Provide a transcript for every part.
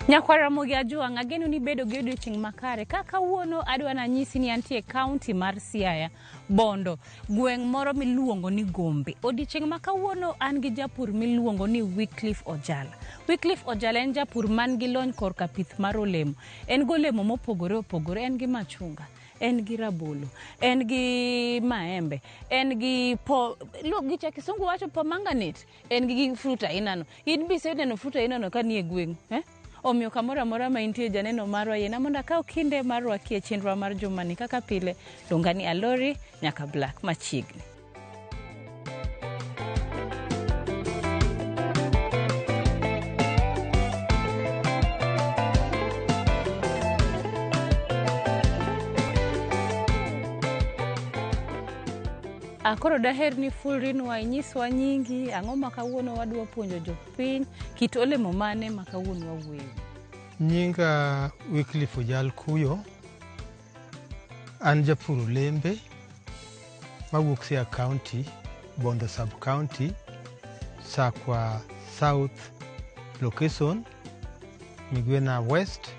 Nyakwar Ramogi Ajwang', ageno ni bedo gi odiochieng' makare. Ka kawuono adwa nanyisi ni antie e kaunti mar Siaya, Bondo, gweng' moro miluongo ni Gombe. Odiochieng' ma kawuono an gi japur miluongo ni Wycliffe Ojala. Wycliffe Ojala en japur man gi lony korka pith mar olemo. En golemo mopogore opogore, en gi machunga, en gi rabolo, en gi maembe, en gi po, gicha kisungu wacho pomegranate, en gi gig fruit aina no. In be iseneno fruit aina no ka nie gweng'u, eh? Omiyo kamoro amora ma intie janeno marwa yiena mondo akaw kinde mar rwaki e chenrowa mar jumani kaka pile luonga ni Alori nyaka Black machiegni. Koro daher ni fulrinwa inyiswa nyingi, ang'o ma kawuono wadwa puonjo jopiny, kit olemo mane ma kawuono wawuoye? Nyinga Wycliffe Ojal Kuyo, an japur olembe mawuok Siaya County, Bondo Sub County, Sakwa South Location, Migwena West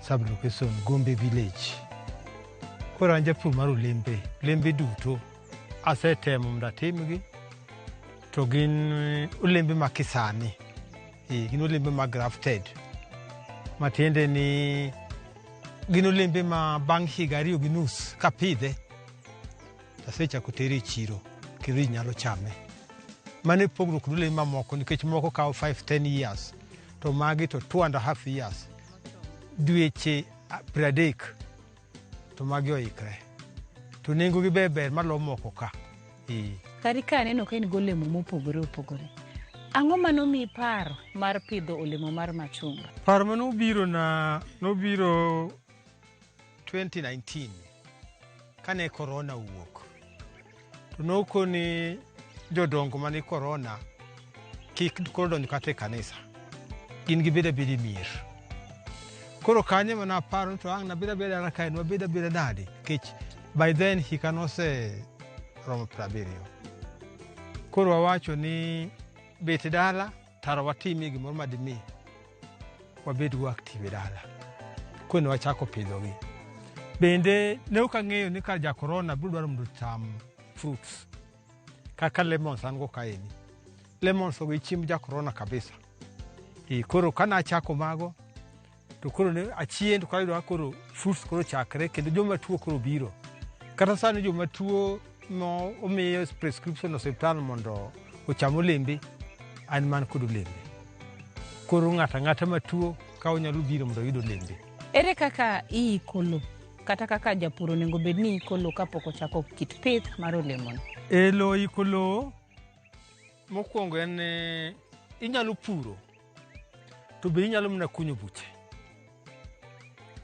Sub Location, Gombe Village. Koro an japur mar olembe, olembe duto asetemo mondo atimgi to gin olembe ma kisani. Gin olembe ma grafted. Matiende ni gin olembe ma bang' higa 2.5 kapidhe asechako tere e chiro kendo ji nyalo chame. Mano e pogruok gi olembe mamoko nikech moko kawo 5-10 years to magi to 2.5 years. Dweche 30 to magi oikre. To nengo gi be ber malo moko ka. Kari ka aneno ka in gi olemo mopogore opogore. Ang'o manomiyi paro mar pidho olemo mar machunga? Paro manobiro na nobiro 2019 kane corona owuok. To nokoni jodongo mane corona kik koro donj kata e kanisa. Gin gibed abeda e mier. Koro kanyo ema naparo ni to ang' nabed abeda dala kae nwabed abeda nade? Nikech by then hika noseromo 70. Koro wawacho ni bet dala tara watimie gimoro madimi wabed go active e dala. Koro ne wachako pidhogi. Bende ne ok ang'eyo ni kar ja corona biro dwaro mondo ocham fruits kaka lemons an go kaeni. Lemons ogo e chiemb ja corona kabisa. Koro kane achako mago to koro ne achien to kayudo ka koro fruits koro chakre kendo joma tuo koro biro. Kata sani joma tuo mo omiyo prescription e osiptal mondo ocham olembe, an man kod olembe. Koro ng'ato ang'ata matuo ka onyalo biro mondo oyud olembe. Ere kaka iiko lo kata kaka japur onego bed ni iko lo kapok ochako kit pith mar olemoni? E lo iko lo mokwongo en inyalo puro to be inyalo mana kunyo buche.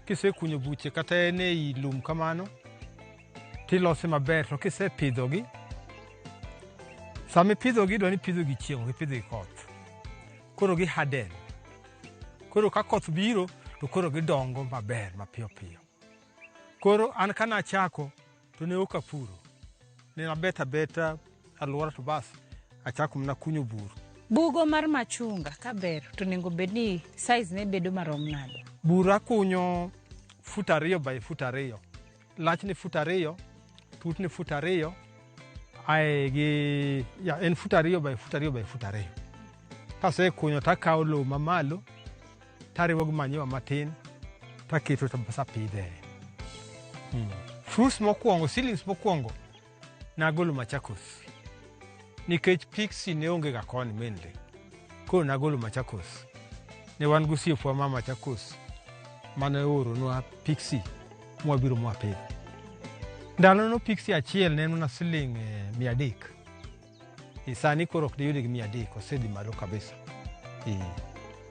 Kisekunyo buche kata en ei lum kamano tilose maber to kisepidhogi, sama ipidhogi idwa ni ipidho gi chieng' ok ipidho gi koth. Koro gi harden. Koro ka koth biro to koro gidongo maber mapiyo piyo. Koro an kanachako to ne ok apuro. Ne abet abeta alwora to bas achako mana kunyo bur. Bugo mar machunga kaber to onego bed ni size ne bedo marom nade? Bur akunyo fut 2 by fut 2. Lachne fut 2, tutne fut 2, ae gi ya en fut 2 by fut 2 by fut 2. Kasekunyo takawo lowo mamalo tariwo gi manyiwa matin taketo to asapidhe. Fruits mokwongo, seedlings mokwongo nagolo Machakos nikech Pixie ne onge ga koni mainly. Koro nagolo Machakos. Ne wan gi osiepwa ma Machakos mane ooronwa Pixie mwabiro mwapidho. Ndalono Pixie achiel ne en mana siling 300. Sani koro ok diyude gi 300, osedhi malo kabisa.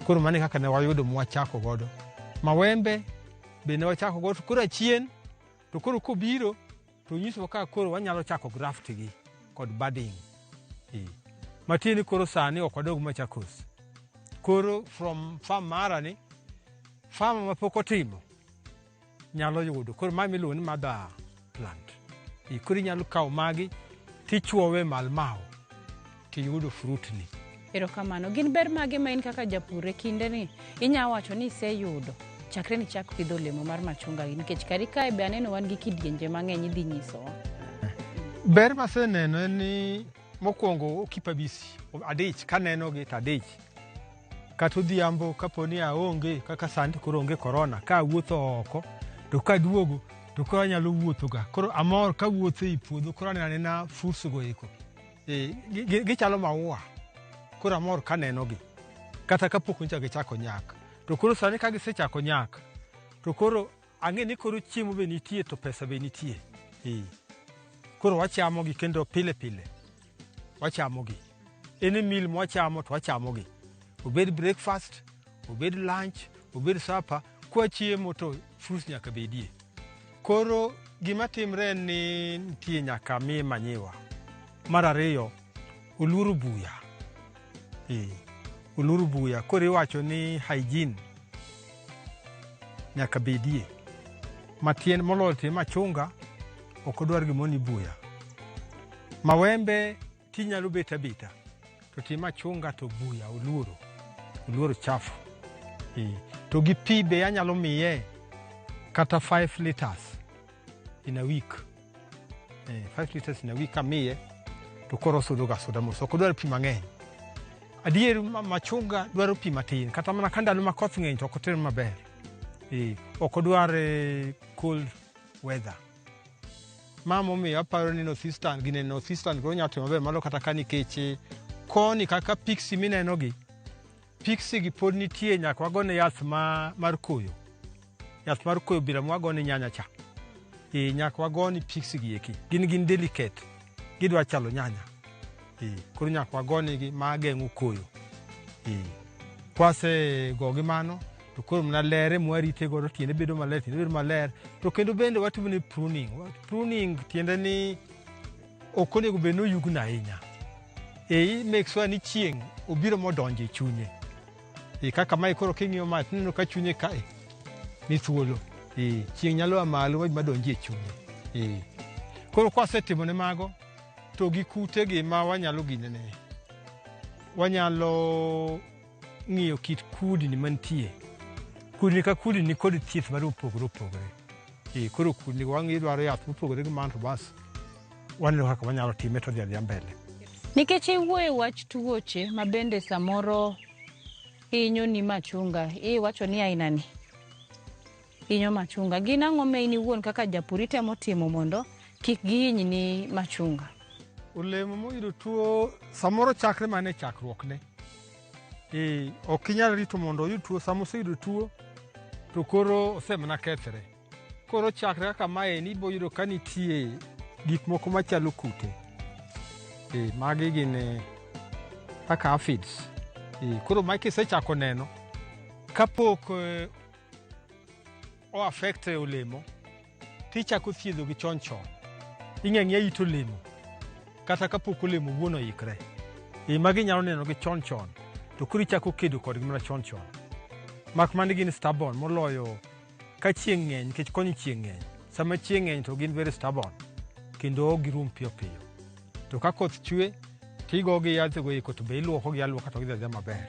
Koro mano e kaka ne wayudo mwachako godo. Mawembe be ne wachako godo, to koro achien to koro kobiro to onyisowa kaka koro wanyalo chako graft gi kod budding. Matiende ni koro sani ok wadog Machakos. Koro from farm mara ni, farm mapok otimo nyalo yudo. Koro mae miluongo ni mother plant. Koro inyalo kawo magi tichuowe malmao tiyudo fruit ni. Erokamano. Gin ber mage ma in kaka japur e kindeni inya wacho ni iseyudo chakre nichak pidho olemo mar machunga gi? Nikech kari kae be aneno wan gi kidienje mang'eny idhi nyisowa. Ber maseneno en ni mokwongo okeepa busy adich kanenogi to adich. Kata odhiambo kapo ni aonge kaka sani to koro onge korona ka awuotho oko to kaduogo to koro anyalo wuotho ga. Koro amor kawuotho ei puodho koro aneno anena fruits go eko. Gichalo maua. Koro amor kanenogi. Kata kapok nyocha gichako nyak. To koro sani ka gisechako nyak, to koro ang'e ni koro chiemo be nitie to pesa be nitie. Koro wachamogi kendo pile pile. Wachamogi. Any meal mwachamo to wachamogi. Obed breakfast, obed lunch, obed supper, kwachiemo to fruits nyaka bedie. Koro gima timre en ni nitie nyaka miye manyiwa. Mar ariyo, oluoro buya. Oluoro buya. Koro iwacho ni hygiene nyaka bedie. Matien moloyo tie machunga ok odwar gimoro ni buya. Mawembe tinyalo bet abeta. To tie machunga to buya oluoro. Oluoro chafu. To gi pi be anyalo miye kata 5 liters in a week. 5 liters in a week kamiye to koro osudo ga asuda mos. Ok odwar pi mang'eny. Adier machunga dwaro pi matin. Kata mana ka ndalo ma koth ng'eny to ok otim maber. Ok odwar cold weather. Ma momiyo aparo ni North Eastern gine North Eastern koro nyalo timo maber malo kata ka nikech koni kaka pixie mineno gi, pixie gi pod nitie nyaka wagone yath mar koyo. Yath mar koyo bila mwagone nyanya cha. Nyaka wagone pixie gi eki. Gin delicate. Gidwa chalo nyanya. Koro nyaka wagone gi ma geng'o koyo. Kwase gogi mano to koro mana lere mwarite godo tiende bedo maler, tiende bedo maler. To kendo bende watimo ne pruning. Pruning tiende ni ok onego bed ni oyugno ahinya. I make sure ni chieng' obiro modonjo e chunye. Kaka mae koro king'iyo mae tineno ka chunye kae ni thuolo. Chieng' nyalo a malo madonji e chunye. Koro kwasetimo ne mago to gi kute gi ma wanyalo ginene. Wanyalo ng'iyo kit kudni mantie. Kudni ka kudni ni kod thieth mare mopogore opogore. Koro kudni wang'iyo dwaro yath mopogore gi mano to bas waneno kaka wanyalo time to dhi adhiya mbele. Nikech iwuoyo wach tuoche ma bende samoro hinyo ni machunga, iwacho ni aina ni hinyo machunga. Gin ang'o ma in iwuon kaka japur itemo timo mondo kik gihiny ni machunga? Olemo moyudo tuo samoro chakre mana e chakruokne. Ok inyal rito mondo oyud tuo, sama oseyudo tuo to koro osemana kethre. Koro chakre kaka mae ibo yudo ka nitie gik moko machalo kute. Magi gin kaka aphids. Koro mae kisechako neno kapok o affect olemo tichako thiedho gi chon chon. Ing'e ang'eya it olemo kata kapok olemo wuon oikre. Magi inyalo neno gi chon chon to koro ichako kedo kodgi mana chon chon. Mak mana gin stubborn moloyo ka chieng' ng'eny nikech koni chieng' ng'eny. Sama chieng' ng'eny to gin very stubborn kendo ok girum piyo piyo. To ka koth chwe tigogi yath go eko to be iluokogi aluoka to gidhi adhiya maber.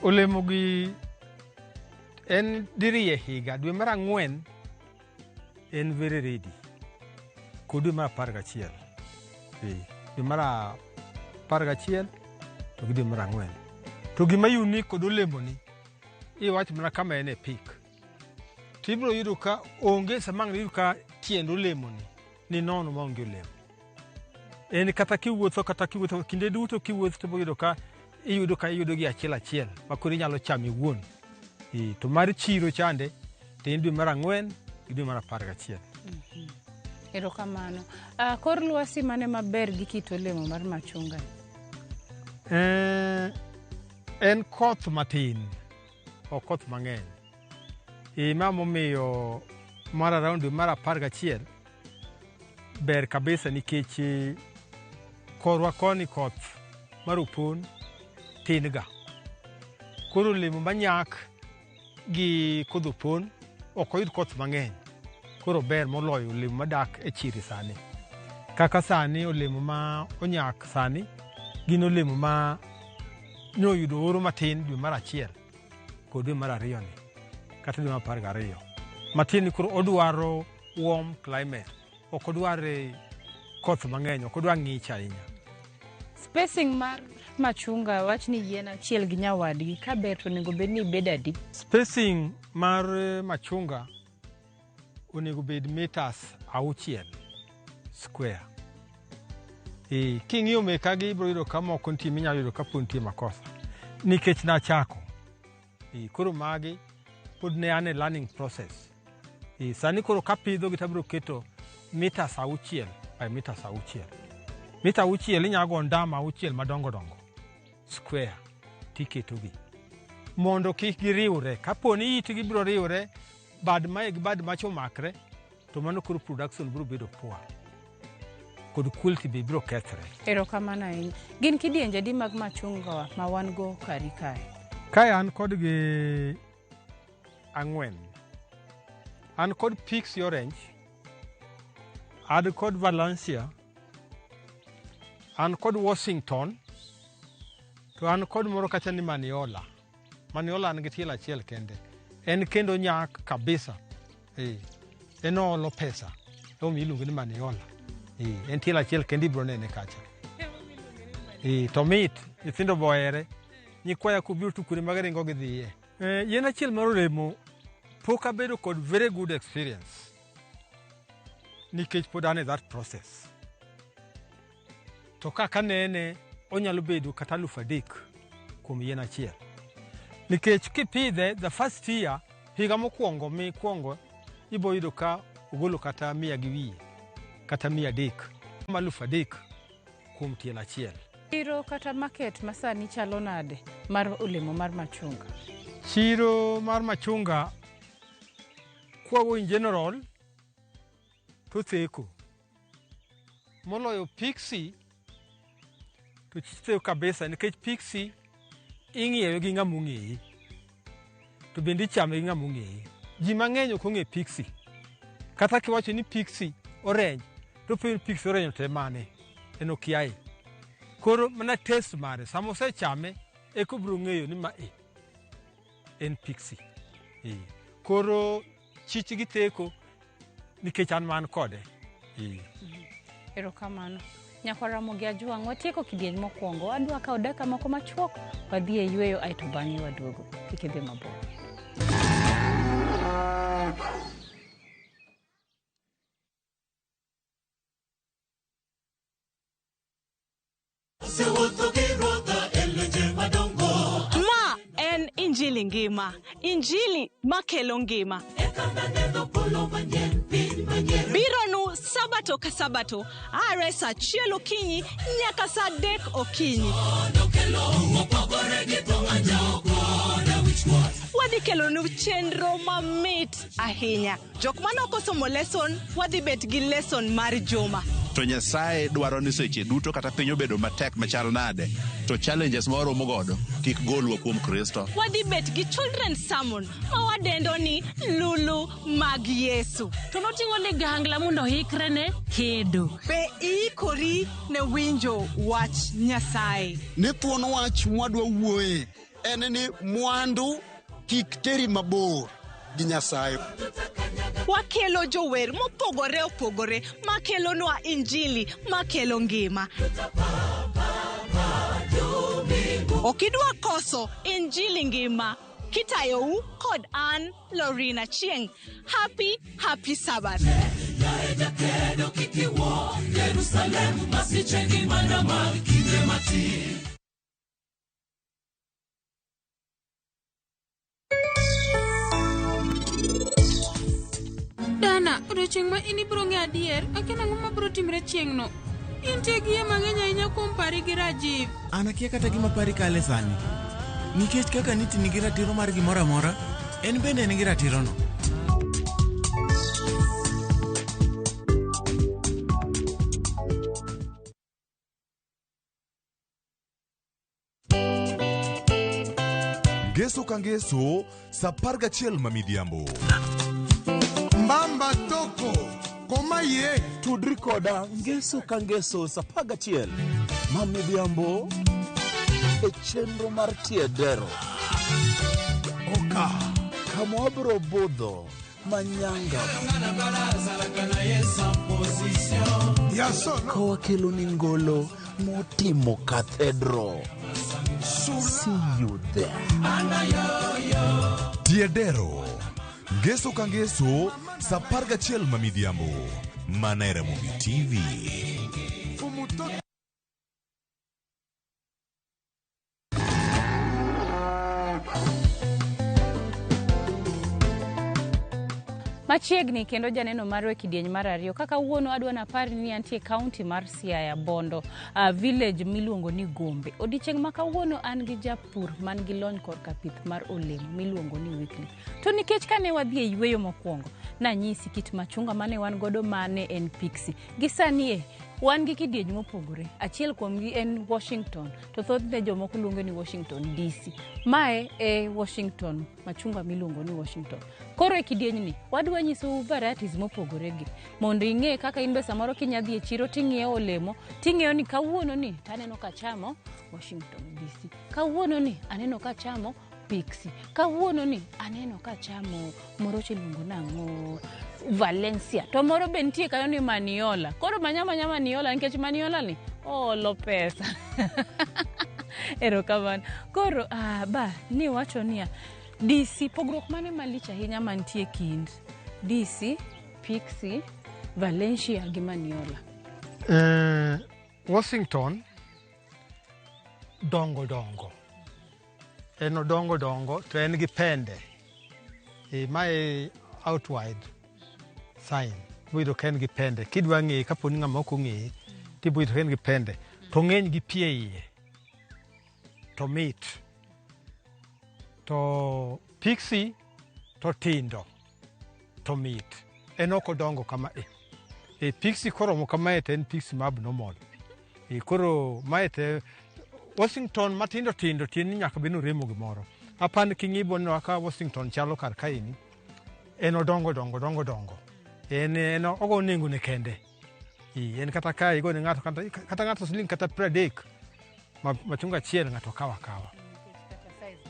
Olemo gi en diriyo e higa. Dwe mar ang'wen en very ready kod dwe mar 11. Dwe mar 11 to gi dwe mar 4. To gima unique kod olemo ni iwach mana kama en e peak. To ibiro yudo ka onge sama ang' iyud ka tiend olemo ni ni nono maonge olemo. En kata kiwuotho kinde duto kiwuotho to ibiro yudo ka iyudo ka iyudo gi achiel achiel ma koro inyalo chamo iwuon. To mar chiro chande to en dwe mar 4 gi dwe mar 11. Erokamano. Kor lwasi mane maber gi kit olemo mar machunga? En koth matin, ok koth mang'eny. Ma momiyo mar around dwe mar 11 ber kabisa nikech korwa koni koth mar opon tin ga. Koro olemo manyak gi kodh opon ok oyud koth mang'eny. Koro ber moloyo olemo madak e chiri sani. Kaka sani olemo ma onyak sani gin olemo ma noyudo oro matin dwe mar achiel kod dwe mar ariyo ni kata dwe mar 12. Matiende ni koro odwaro warm climate, ok odwar koth mang'eny, ok odwar ng'ich ahinya. Spacing mar machunga, wach ni yien achiel gi nyawadgi, ka ber to onego bed ni bed adi? Spacing mar machunga onego bed meters 6 square. King'iyo mekagi ibiro yudo ka moko nitie minyalo yudo ka pod nitie makosa nikech nachako. Koro magi pod ne an e learning process. Sani koro kapidhogi to abiro keto meters 6 by meters 6. Mita 6 inyalo go ndama 6 madongo dongo square tiketogi mondo kik giriwre. Kapo ni itgi biro riwre, bad mae gi bad macha omakre, to mano koro production biro bedo poor kod quality be biro kethre. Erokamano ahinya. Gin kidienje adi mag machunga ma wan go kari kae? Kae an kod gi 4. An kod Pixie Orange, an kod Valencia, an kod Washington, to an kod moro kacha ni Maniola. Maniola an gi tielo achiel kende. En kendo nyak kabisa. En oolo pesa. Emomiyo iluonge ni Maniola. En tielo achiel kende ibiro nene kacha. To mit, nyithindo be ohere. Nyikwaya kobiro to kuonde magiringo gidhiye. Yien achiel mar olemo pok abedo kod very good experience nikech pod an e that process. To kaka anene onyalo bedo kata 3,000 kuom yien achiel. Nikech kipidhe the first year, higa mokwongo mikwongo, ibo yudo ka ogolo kata 100 gi wiye, kata 300. Ma 3,000 kuom tielo achiel. Chiro kata market masani chalo nade mar olemo mar machunga? Chiro mar machunga kwawuoyo in general to theko. Moloyo Pixie to theko kabisa nikech Pixie ing'iewe gi ng'ama ong'eye to bende ichame gi ng'ama ong'eye. Ji mang'eny ok ong'e Pixie. Kata kiwacho ni Pixie orange to penjo ni Pixie orange to e mane? En okiaye. Koro mana taste mare sama osechame eka obiro ng'eyo ni ma e en Pixie. Koro chich gi theko nikech an man kode. Erokamano. Nyakwar Ramogi Ajwang', watieko kidieny mokwongo. Adwa kawo dakika moko machuok, wadhi e yweyo aeto bang'e waduogo. Kik idhi mabor. Ma en Injili ngima, Injili makelo ngima. Bironu sabato ka sabato, are saa 1 okinyi nyaka saa 3 okinyi. Wadhi kelonu chenro mamit ahinya. Jok mane ok osomo lesson, wadhi bet gi lesson mar juma. To Nyasaye dwaro ni seche duto kata piny obedo matek machal nade, to challenges ma waromo godo kik golwa kuom Kristo. Wadhi bet gi children's sermon ma wadendo ni Lulu mag Yesu. To noting'o ligangla mondo oikre ne kedo. Be iikori ne winjo wach Nyasaye? Ni thuon wach mwadwa wuoye en ni mwandu kik teri mabor gi Nyasaye. Wakelo jower mopogore opogore makelonwa Injili makelo ngima. Ok idwa koso Injili ngima. Kitayou kod an Lorina Chieng. Happy, happy Sabbath. Dana, odiochieng' ma in ibiro ng'e adier, akia nang'o mabiro timre chieng'no. Intie gi yie mang'eny ahinya kuom pari gi Rajiv. An akia kata gima pari kale sani. Nikech kaka niti nigi ratiro mar gimoro amora, en bende nigi ratirono. Ngeso ka ngeso sa 11 ma midhiambo. Mbamba toko koma ye Tudri koda ngeso ka ngeso sa 11 ma midhiambo e chenro mar Tiedero. Oka kama wabiro budho manyanga ka wakelo ni ngolo motimo cathedral. See you there. Tiedero. Ngeso ka ngeso sa 11 ma midhiambo. Mana e Ramogi TV. Machiegni kendo janeno marwa e kidieny mar ariyo kaka wuono adwa napar ni antie kaunti mar Siaya Bondo, village miluongo ni Gombe. Odiechieng' ma kawuono an gi japur man gi lony korka pith mar olemo miluongo ni Wycliffe. To nikech kane wadhi e yueyo mokwongo, nanyisi kit machunga mane wan godo mane en Pixie. Gi sani e wan gi kidieny mopogore. Achiel kuomgi en Washington, to thothne jomoko luonge ni Washington DC. Mae e Washington, machunga miluongo ni Washington. Koro e kidienyni, wadwa nyisou varieties mopogore gi mondo ing'e kaka in be samoro kinya dhi e chiro ting'iewo olemo ting'eyo ni kawuono ni taneno kachamo Washington DC, kawuono ni aneno kachamo Pixie, kawuono ni aneno kachamo moro chiluongo nang'o Valencia, to moro be nitie kanyo ni Maniola. Koro manya manya Maniola nikech Maniola ni oolo pesa. Erokamano. Koro ba ni wacho niya DC, pogruok mane malich ahinya mantie kind DC, Pixie, Valencia gi Maniola? Washington dongo dongo. En odongo dongo to en gi pende. Mae outward sign. Ibiro ka en gi pende. Kidwa ng'eye kapo ni ng'ama ok ong'eye, tibiro yudo ka en gi pende. To ng'eny gi pi e iye. To mit. To Pixie to tindo. To mit. En ok odongo kama e. Pixie koromo kamae to en Pixie ma abnormal. Koro mae te Washington matindo tindo tiende ni nyaka bed ni oremo gimoro. Apani king'i boneno kaka Washington chalo kar kaeni, en odongo dongo dongo dongo. En ogo nengo ne kende. En kata ka igone ng'ato kata ng'ato siling kata 30 machunga achiel ng'ato kawa kawa.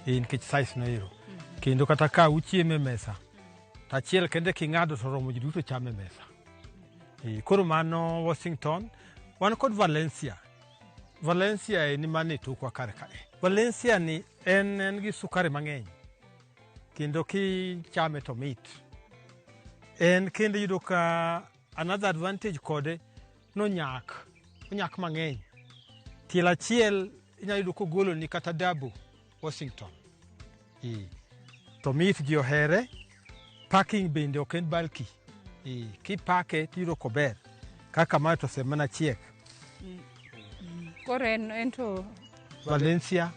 Nikech size no ero. Kendo kata ka uchiemo e mesa, to achiel kende king'ado to romo ji duto chamo e mesa. Koro mano Washington. Wan kod Valencia. Valencia en mane tokwa kar kae. Valencia ni en gi sukari mang'eny. Kendo kichame to mit. En kendo iyudo ka another advantage kode nonyak. Onyak mang'eny. Tielo achiel inyalo yudo kogolo ni kata double Washington. To mit ji ohere. Packing bende ok en bulky. Kipake tiyudo kober. Kaka mae to osemana chiek. Koro en to Valencia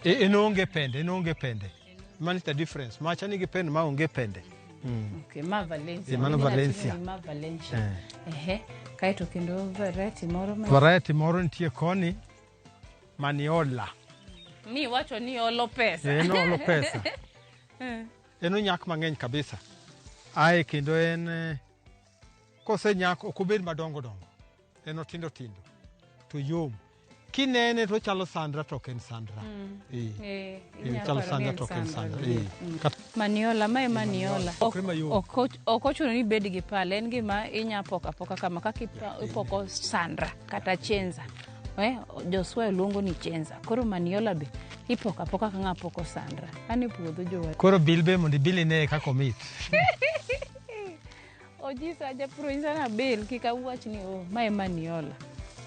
en onge pende, en onge pende. Mano is the difference. Macha nigi pende ma onge pende. Okay, ma Valencia. Mano Valencia. Ma Valencia. Ehe. Kaeto kendo variety moro ma Variety moro nitie koni Maniola. Mi wacho ni olo pesa. En olo pesa. En onyak mang'eny kabisa. Ae kendo en kosenyak ok obed madongo dongo. En otindo tindo. To yom. Kinene to chalo Sandra to ok en Sandra. Chalo Sandra to ok en Sandra. Maniola, mae Maniola. Ok ochuno ni ibed gi pala, en gima inya poko apoka kama kaka ipoko Sandra kata Chenza. Joswayo luongo ni Chenza. Koro Maniola be ipoko apoka kaka ng'a poko Sandra. An e puodho jowa. Koro bil be mondo ibil ine kaka omit. Ojisa japur onyisa ni abil kik awach ni oh mae Maniola.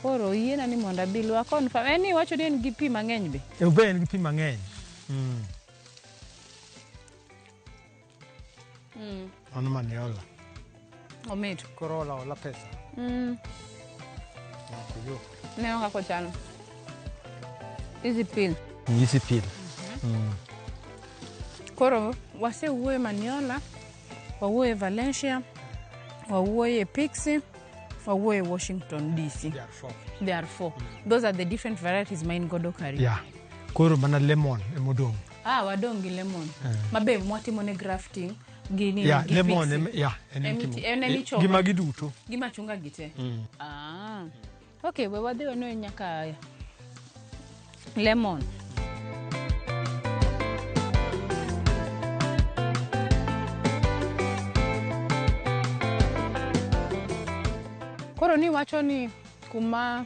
Koro oyiena ni mondo abil wa confirm. En ni iwacho ni en gi pi mang'eny be. Be en gi pi mang'eny. Mano Maniola. Omit. Koro ola ola pesa. Neno kaka ochalo. Easy peel. Easy peel. Koro wasewuoyo Maniola, wawuoyo Valencia, wawuoyo Pixie, wawuoyo Washington DC. There are four. There are four. Those are the different varieties ma in godo kari. Yeah. Koro mana lemon emodong'. Ah, wadong' gi lemon. Ma be mwatimo ne grafting gi ni Ya, gi lemon pixie. ya, en Emi- itimo. en emichomo. Gi magi duto. Gi machunga gi te. Ah. Okay, we wadhi wanoe nyaka lemon. Koro ni wacho ni kuma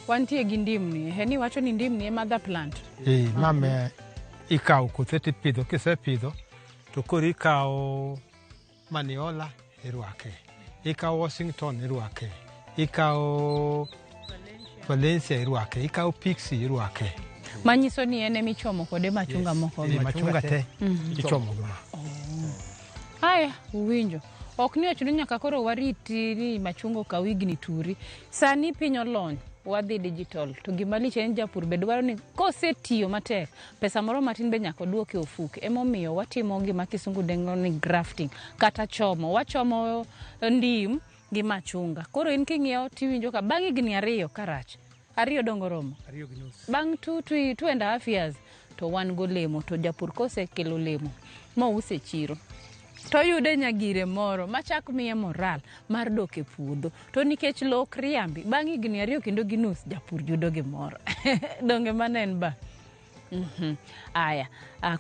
wantie gi ndimni, he ni wacho ni ndimni e mother plant. Eh, mame ikawo kothe tipidho, kisepidho to koro ikawo maniola irwake, ikawo Washington irwake, ikawo Valencia irwake, ikawo Pixie irwake. Manyiso ni en emichomo kode machunga moko. Eh, machunga te ichomo gi ma. Haya, uwinjo. Ok ni ochuno nyaka koro wariti ni machunga okaw higni turi. Sani piny olony, wadhi digital. To gima lich en ni japur be dwaro ni kosetiyo matek, pesa moro matin be nyaka oduok e ofuke. Emomiyo watimo gima kisungu dendo ni grafting kata chomo. Wachomo ndim gi machunga. Koro in king'iewo tiwinjo ka bang' higni 2 karach. 2 dongo romo. 2.5. Bang' 2.5 years to wan golemo. To japur kosekelo olemo mouse e chiro, to oyude nyagire moro machak miye moral mar dok e puodho. To nikech lowo ok riambi, bang' higni 2 kendo gi nus japur yudo gimoro. Donge mano en ba? Aya,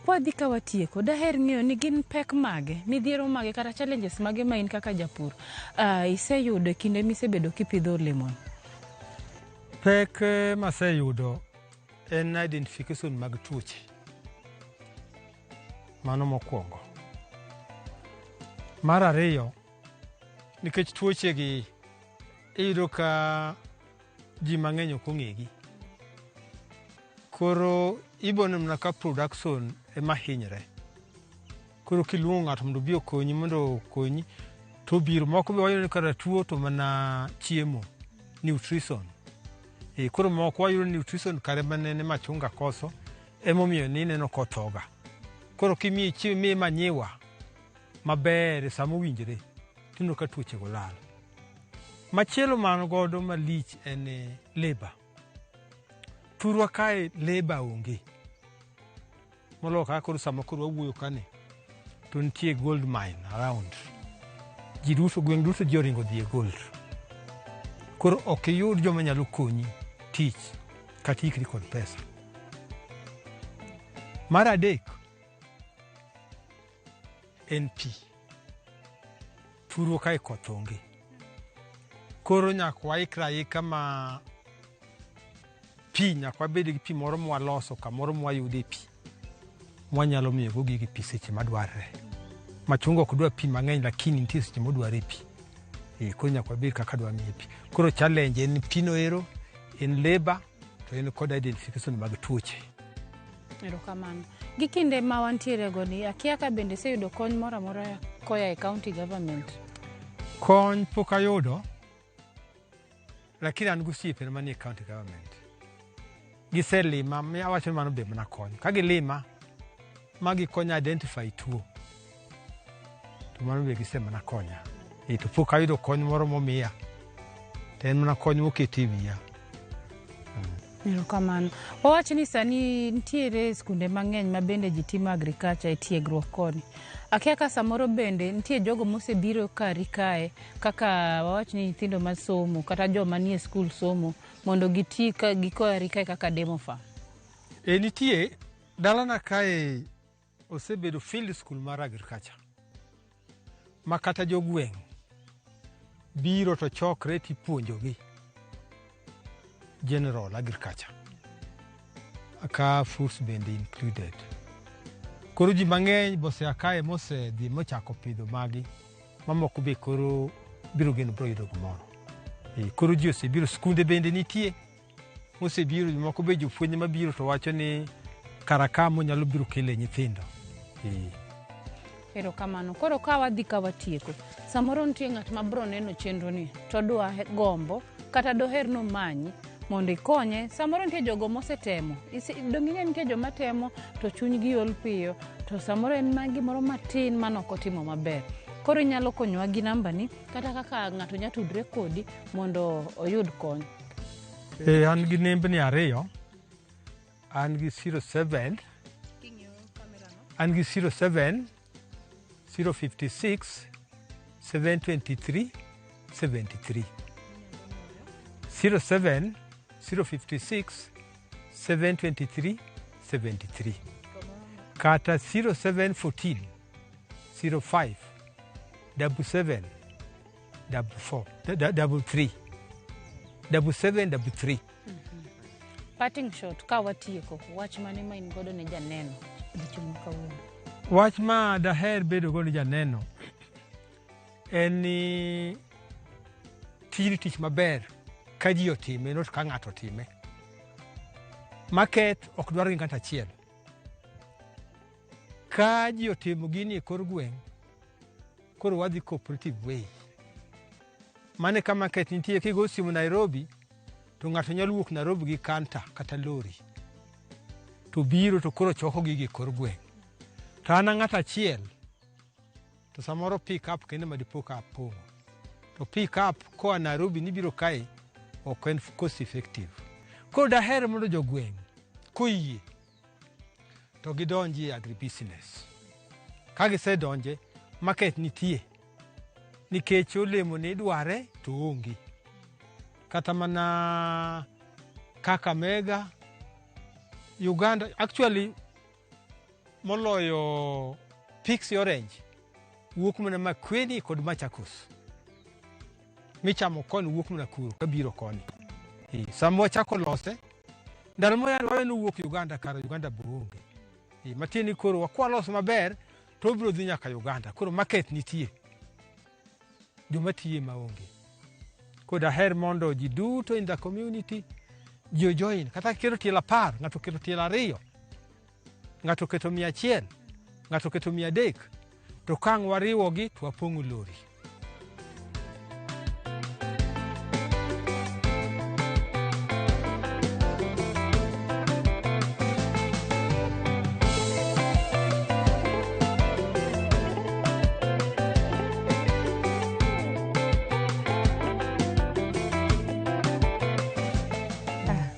kwadhi ka watieko, daher ng'eyo ni gin pek mage, midhiero mage kata challenges mage ma in kaka japur iseyudo e kinde misebedo kipidho olemo? Pek maseyudo en identification mag tuoche. Mano mokwongo. Mar ariyo, nikech tuoche gi iyudo ka ji mang'eny ok ong'egi. Koro iboneno mana ka production ema hinyre. Koro kiluongo ng'ato mondo obi okonyi, mondo okonyi, to obiro. Moko be wayudo ni kara tuo to mana chiemo, nutrition. Koro moko wayudo ni nutrition kare manene machunga koso, emomiyo ni ineno kothoga. Koro kimiye chiemo, imiye manyiwa maber e sama owinjore, tineno ka tuoche go lal. Machielo man godo malich en labor. Thurwa kae labor onge. Moloyo kaka koro sama koro wawuoyo kani, to nitie gold mine around. Ji duto, gweng' duto ji oringo dhi e gold. Koro ok iyud joma nyalo konyi tich kata ikri kod pesa. Mar adek en pi. Thurwa kae koth onge. Koro nyaka waikre aika ma pi, nyaka wabed gi pi moro mwaloso kamoro mwayude pi mwanyalo miyogo gigi pi seche madwarre. Machunga ok dwa pi mang'eny lakini nitie seche modware pi. Koro nyaka wabed kaka dwa miye pi. Koro challenge en pi no ero, en labor, to en kod identification mag tuoche. Erokamano. Gi kinde ma wantiere go ni, akia ka bende iseyudo kony moro amora koa e county government? Kony pok ayudo, lakini an gi osiepena manie county government. Giselima, awacho ni mano be mana kony. Ka gilima, ma gikonya identify tuo, to mano be gisemana konya. To pok ayudo kony moro momiya, to en mana kony moketi e wiya. Erokamano. Wawach ni sani nitiere skunde mang'eny ma bende ji timo agriculture e tiegruok koni. Akia ka samoro bende nitie jogo mosebiro kari kae kaka wawach ni nyithindo masomo kata joma nie skul somo mondo giti ka gikori kae kaka demo farm. Nitie dalana kae osebedo field school mar agriculture ma kata jogweng' biro to chokre tipuonjogi general agriculture ka fruits bende included. Koro ji mang'eny bosea kae mosedhi mochako pidho magi, mamoko be koro biro geno biro yudo gimoro. Koro ji osebiro, skunde bende nitie mosebiro, jomoko be jopuonj mabiro to wacho ni kara ka monyalo biro kele nyithindo. Erokamano. Koro ka wadhi ka watieko, samoro nitie ng'at ma biro neno chenro ni to dwa gombo kata doher nomanyi mondo ikonye. Samoro nitie jogo mosetemo, donge ing'e nitie joma temo to chunygi ol piyo, to samoro en mana gimoro matin mane ok otimo maber. Koro inyalo konyowa gi nambani kata kaka ng'ato nyalo tudre kodi mondo oyud kony. An gi nembni 2. An gi 07 an gi 07 056 723 73 07 056 723 73 kata 0714 05 77 44 33 77 33. Parting shot ka watieko, wach mane ma in godo ne janeno odiochieng' ma kawuono? Wach ma daher bedo go ni janeno en ni tijni tich maber ka ji otime, not ka ng'ato otime. Market ok dwar gi ng'ato achiel. Ka ji otimo gini e kor gweng', koro wadhi cooperative way. Mane ka market nitie kigo simu Nairobi, to ng'ato nyalo wuok Nairobi gi kanta kata lori. To biro to koro choko gigi e kor gweng'. To an ng'ato achiel, to samoro pick up kende ma dipo ka apong'o. To pick up koa Nairobi nibiro kae ok en cost effective. Koro daher mondo jogweng' koyie to gidonji e agribusiness. Ka gisedonje, market nitie. Nikech olemo ni idware to onge. Kata mana Kakamega, Uganda, actually moloyo Pixie Orange wuok mana Makueni kod Machakos. Michamo koni wuok mana kuro kabiro koni. Sama wachako lose, ndalo moyar wawe nowuok Uganda kara Uganda be onge. Matiende ni koro wakwa loso maber to obiro dhi nyaka Uganda. Koro market nitie. Joma tiye maonge. Koro daher mondo ji duto in the community ji ojoin. Kata keto tielo 10, ng'ato oketo tielo 2, ng'ato oketo 100, ng'ato oketo 300, to ka ang' wariwogi to wapong'o lori.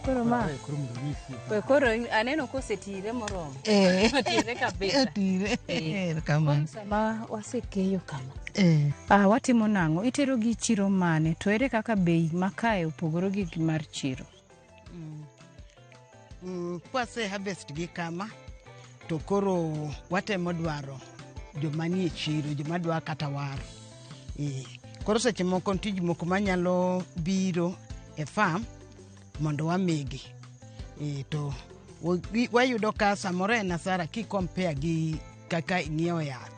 Koro ma we koro aneno kosetire moromo. Otire kabisa. Otire. Erokamano. Koro sama wasekeyo kama. Eh. Watimo nang'o? Itero gi chiro mane? To ere kaka bei ma kae opogore gi mar chiro? Kwase harvest gi kama, to koro watemo dwaro joma nie chiro, joma dwa kata waro. Koro seche moko nitie ji moko manyalo biro e farm mondo wamigi. To wayudo ka samoro en asara ki compare gi kaka ing'iewo yath,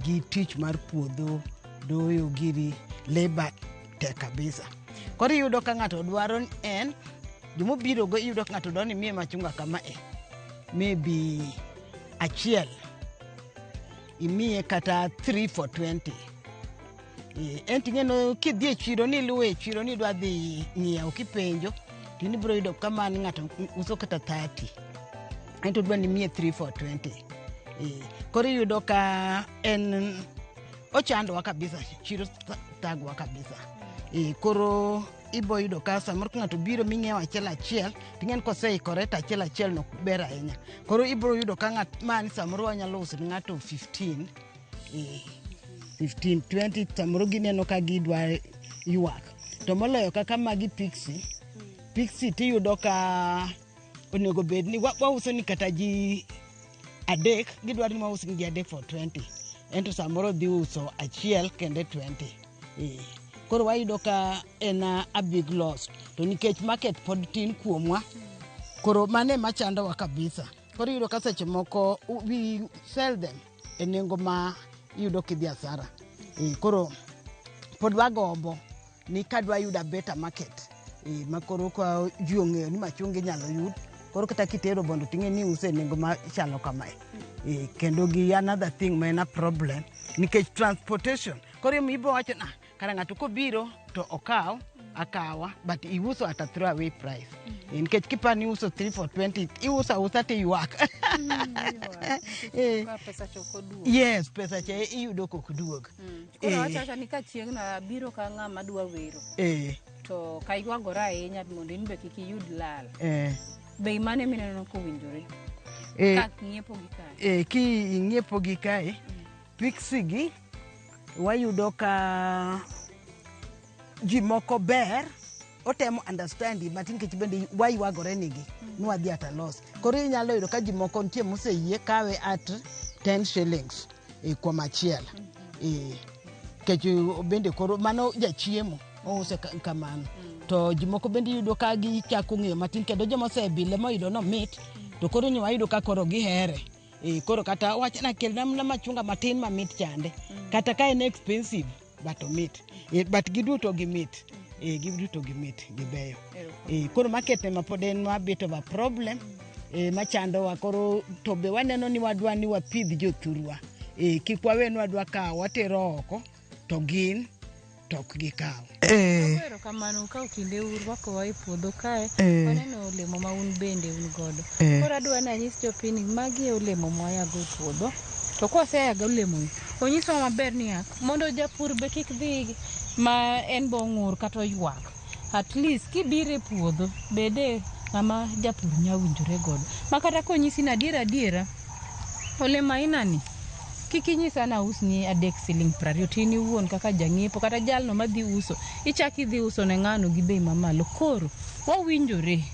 gi tich mar puodho, doyo giri, labor tek kabisa. Koro iyudo ka ng'ato dwaro en, jomobiro go iyudo ka ng'ato dwaro ni miye machunga kama e, maybe achiel, imiye kata 3 for 20. En ting'eno kidhi e chiro ni iluwo e chiro ni idwa dhi ng'iewo kipenjo, to in ibiro yudo ka mani ng'ato uso kata 30. En to odwa ni imiye 3 for 20. Koro iyudo ka en ochandowa kabisa, chiro thagowa kabisa. Koro ibo yudo ka samoro ka ng'ato biro ming'iewo achiel achiel, ting'e ni koseikore to achiel achiel no ber ahinya. Koro ibiro yudo ka ng'at mani samoro wanyalo uso ne ng'ato 15, 15, 20, samoro gineno ka gidwa ywak. To moloyo kaka magi Pixie, Pixie tiyudo ka onego bed ni wauso ni kata ji 3, gidwaro ni wauso ni ji 3 for 20. Ento samoro dhi uso achiel kende 20. Koro wayudo ka en a big loss. To nikech market pod tin kuomwa, koro mano ema chandowa kabisa. Koro iyudo ka seche moko we sell them e nengo ma iyudo kidhi asara. Koro pod wagombo ni kadwa yudo a better market, ma koro ka ji ong'eyo ni machunga inyalo yud, koro kata kitero Bondo ting'e ni iuso e nengo machalo kamae. Kendo gi another thing ma en a problem, nikech transportation. Koro ibiro wacho na, kara ng'ato kobiro to okaw, akawa, but iuso at a throwaway price. Nikech kiparo ni iuso 3 for 20, iuso ausa tiywak. Pesa cha ok oduogo. Yes, pesa cha iyudo kok duog. Koro wacho awacha ni ka chieng' na biro ka ng'ama dwa wero, to ka ywagore ahinya mondo in be kik iyud lal. Bei mane mineno kowinjore? Eh, Ka ng'iepo gi kae. e, ki ing'iepo gi kae pixi gi wayudo ka ji moko ber otemo understand matin nikech bende waywagore nigi ni wadhi at a loss. Koro inyalo yudo ka ji moko nitie moseyie kawe at 10 shillings e, kuom achiel e, nikech bende koro mano jachiemo ouse kamano. To ji moko bende iyudo ka gichako ng'eyo matin kendo joma osebile moyudo nomit to koro nyo wayudo ka koro gihere. E, koro kata wachna kelna mana machunga matin mamit chande kata ka en expensive but omit. E, but giduto gimit. E, giduto gimit gibeyo. E, koro market ema pod en a bit of a problem e, machandowa koro to be waneno ni wadwa ni wapidh jothurwa. E, kik wawe ni wadwa kawo watero oko to gin to ok gikaw. Erokamano ukawo kinde urwakowa e puodho kae. Waneno olemo ma un bende un godo. Koro adwa ni anyis jopiny ni magi e olemo mwayago e puodho. To kwaseyago olemo ni, onyiswa maber niya, mondo japur be kik dhi ma en be ong'ur kata oywak. At least kibiro e puodho, bede ng'ama japur nya winjore godo. Ma kata konyisi ni adiera adiera, olemo aina ni kik inyisa ni ausni 3 siling 20 to in iwuon kaka jang'iepo kata jalno madhi uso ichak idhi uso ne ng'ano gi bei mamalo. Koro wawinjore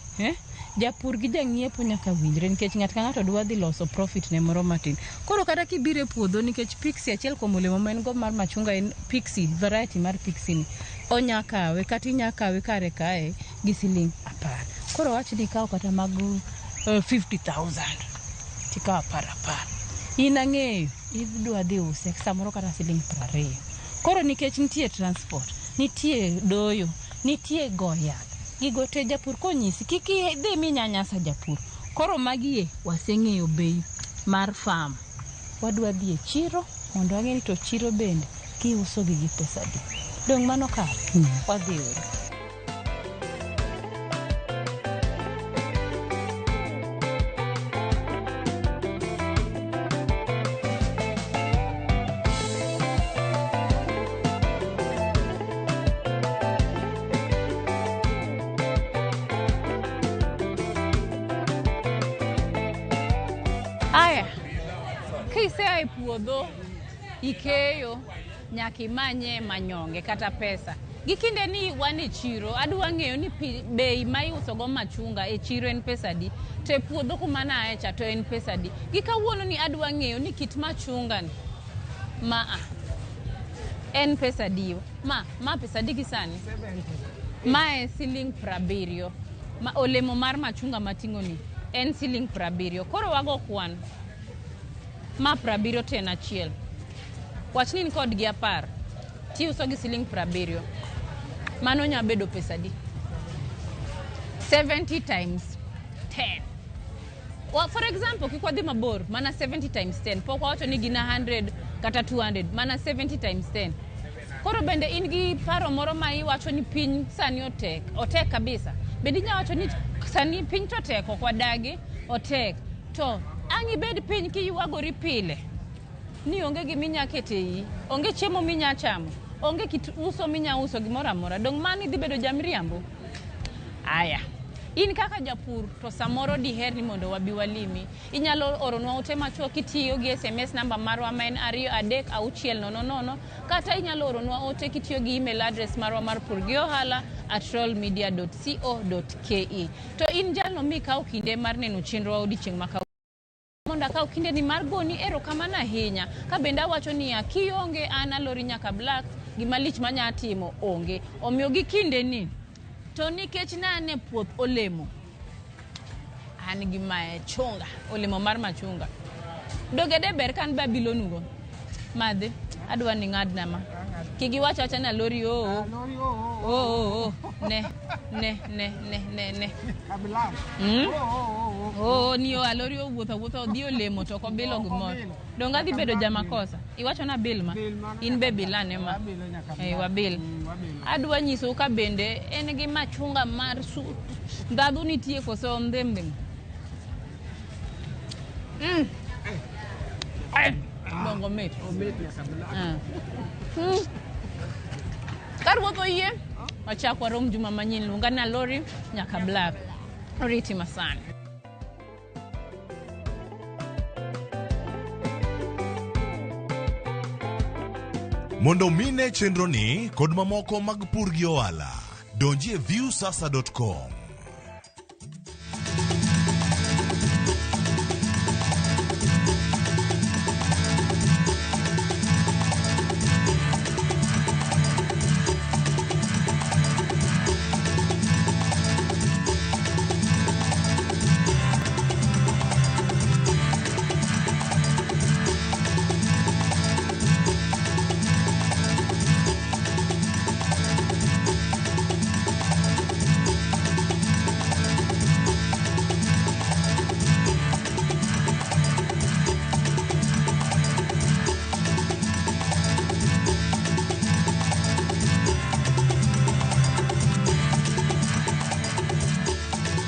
Japur gi jang'iepo nyaka winjre nikech ng'ato ka ng'ato dwa dhi loso profit ne moro matin. Koro kata kibiro e puodho nikech pixie achiel kuom olemo ma en go mar machunga en pixie, variety mar pixie ni onya kawe kata inya kawe kare kae gi siling 10. Koro wach ni ikaw kata mag 50,000 tikawo 10 10. In ang'eyo idwa dhi use samoro kata siling 20. Koro nikech nitie transport, nitie doyo, nitie go yath, gigo te japur konyisi kik idhi minyanyasa japur. Koro magie waseng'eyo bei mar farm. Wadwa dhi e chiro mondo wang'e ni to chiro bende giuso gi gi pesa adi. Dong' mano kare? Wadhi uru. Aya, kisea e puodho ikeyo nyaka imanye manyonge kata pesa. Gi kinde ni wan e chiro, adwa ng'eyo ni bei ma iuso go machunga e chiro en pesa adi, to e puodho kuma naaye cha to en pesa adi. Gi kawuono ni adwa ng'eyo ni kit machunga ni ma a en pesa adi. Ma pesa adi gi sani? Mae siling 70. Ma olemo mar machunga mating'o ni en siling 70. Koro wago kwan. Ma 70 to en achiel. Wach ni in kodgi 10 tiuso gi siling 70. Mano nya bedo pesa adi? 70 times 10. Well, for example, kik wadhi mabor, mana 70 times 10. Pok wawacho ni gin 100 kata 200, mana 70 times 10. Koro bende in gi paro moro ma iwacho ni piny sani otek, otek kabisa. Bende inya wacho ni sani piny to tek, ok wadagi, otek. To ang' ibed piny kiywagori pile ni onge giminya keto e iyi, onge chiemo minya chamo, onge kit uso minya uso gimoro amora. Dong' mano idhi bedo jamriambo? Aya. In kaka japur to samoro diher ni mondo wabi walimi. Inyalo oronwa ote machuok kitiyo gi SMS namba marwa ma en 2 3 6 0 0 kata inyalo oronwa ote kitiyo gi email address marwa mar purgiohala@rollmedia.co.ke. To in jalno mikawo kinde mar neno chenro odiochieng' ma kawuono, mondo akaw kinde ni mar goni erokamano ahinya. Ka bende awacho niya, kionge an alori nyaka black, gima lich manya timo onge. Omiyo gi kinde ni, to nikech ne an e puoth olemo, an gi machunga, olemo mar machunga. Doge de ber ka an be abilonugo. Madhi, adwa ni ng'adna ma. Kik iwach awacha ni alori oo. Oo, ne, ne, ne, ne, ne, ne. Oo, ni o alori owuotho awuotha odhi olemo to ok obilo gimoro. Donge adhi bedo jamakosa? Iwacho na bil ma? In be bilane ma. Wabil. Adwa nyisou ka bende en gi machunga mar su ndhadhu nitie koso ndhem ndhem. Dongo mit. Ka ruoth oyie, wachak warom juma manyien. Luonga ni Alori nyaka Black. Oriti masani. Mondo mine chenroni kod mamoko mag pur gi ohala, donji e viusasa.com.